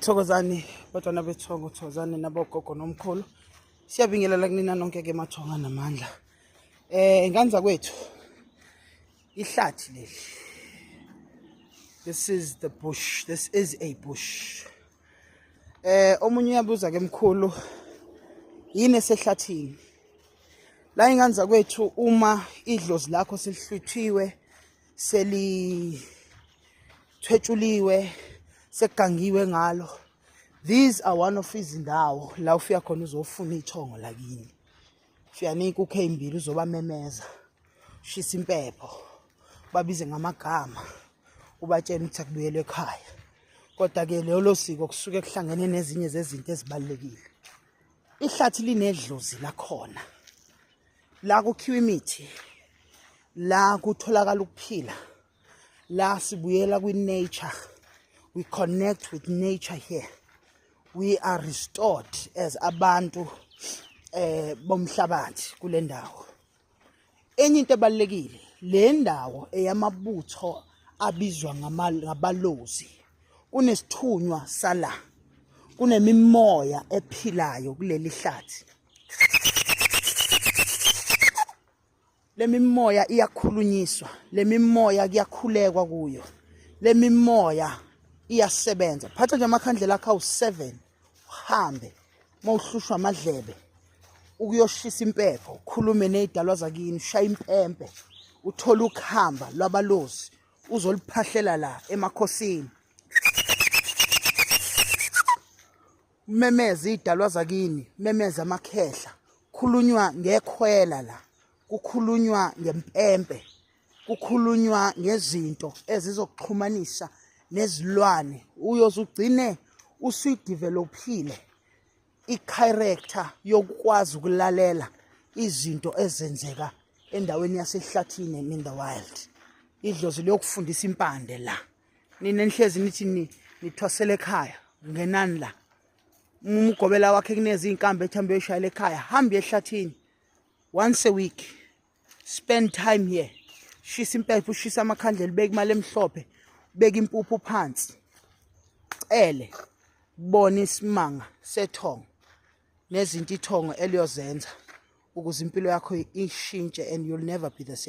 Thokozani bantwana bethongo, thokozani nabogogo nomkhulu. Siyabingelela kunina nonke ke mathonga namandla. Ngane zakwethu, ihlathi leli. This is the bush. This is a bush. Omunye uyabuza ke, mkhulu, yini esehlathini? La ingane zakwethu, uma idlozi lakho selihlwithiwe, seli thwetshuliwe, sekugangiwe ngalo, these are one of izindawo la ufika khona uzofuna ithongo lakini. Ufika ney'nkukhu ey'mbili, uzobamemeza, ushisa impepho, babize ngamagama, ubatshela ukuthi akubuyelwe ekhaya. Kodwa-ke lolo siko kusuke kuhlangene nezinye zezinto ezibalulekile. Ihlathi linedlozi lakhona, la kukhiwa imithi, la kutholakala ukuphila, la sibuyela kwi-nature. We connect with nature here. We are restored as abantu bomhlabathi kule ndawo. Enye into ebalulekile, le ndawo eyamabutho abizwa ngabalozi. Kunesithunywa sala, kunemimoya ephilayo kuleli hlathi. Lemimoya iyakhulunyiswa, lemimoya kuyakhulekwa kuyo, lemimoya iyasebenza. Phatha nje amakhandlela akho awu-7, uhambe mawuhlushwa amadlebe ukuyoshisa impepho, ukhulume nezidalwa zakini, ushaya impempe, uthole ukuhamba lwabalozi, uzoliphahlela la emakhosini, memeza idalwa zakini, memeza amakhehla. Khulunywa ngekhwela la, kukhulunywa ngempempe, kukhulunywa ngezinto ezizokuxhumanisa nezilwane. Uyoze ugcine usuyidevelophile i-character yokukwazi ukulalela izinto ezenzeka endaweni yasehlathini and in the wild. Idlozi liyokufundisa impande la. Nina nihlezi nithi nithwasele ekhaya, ngenani la. Umgobela wakhe kunezi iy'nkambi ethi hambe uyoshayela ekhaya, hambe ehlathini once a week, spend time here, shisa impepho, ushisa amakhandlela, ubeke imali emhlophe, ubeke impuphu phansi, cele bona isimanga sethongo nezinto ithongo eliyozenza ukuze impilo yakho ishintshe, and you'll never be the same.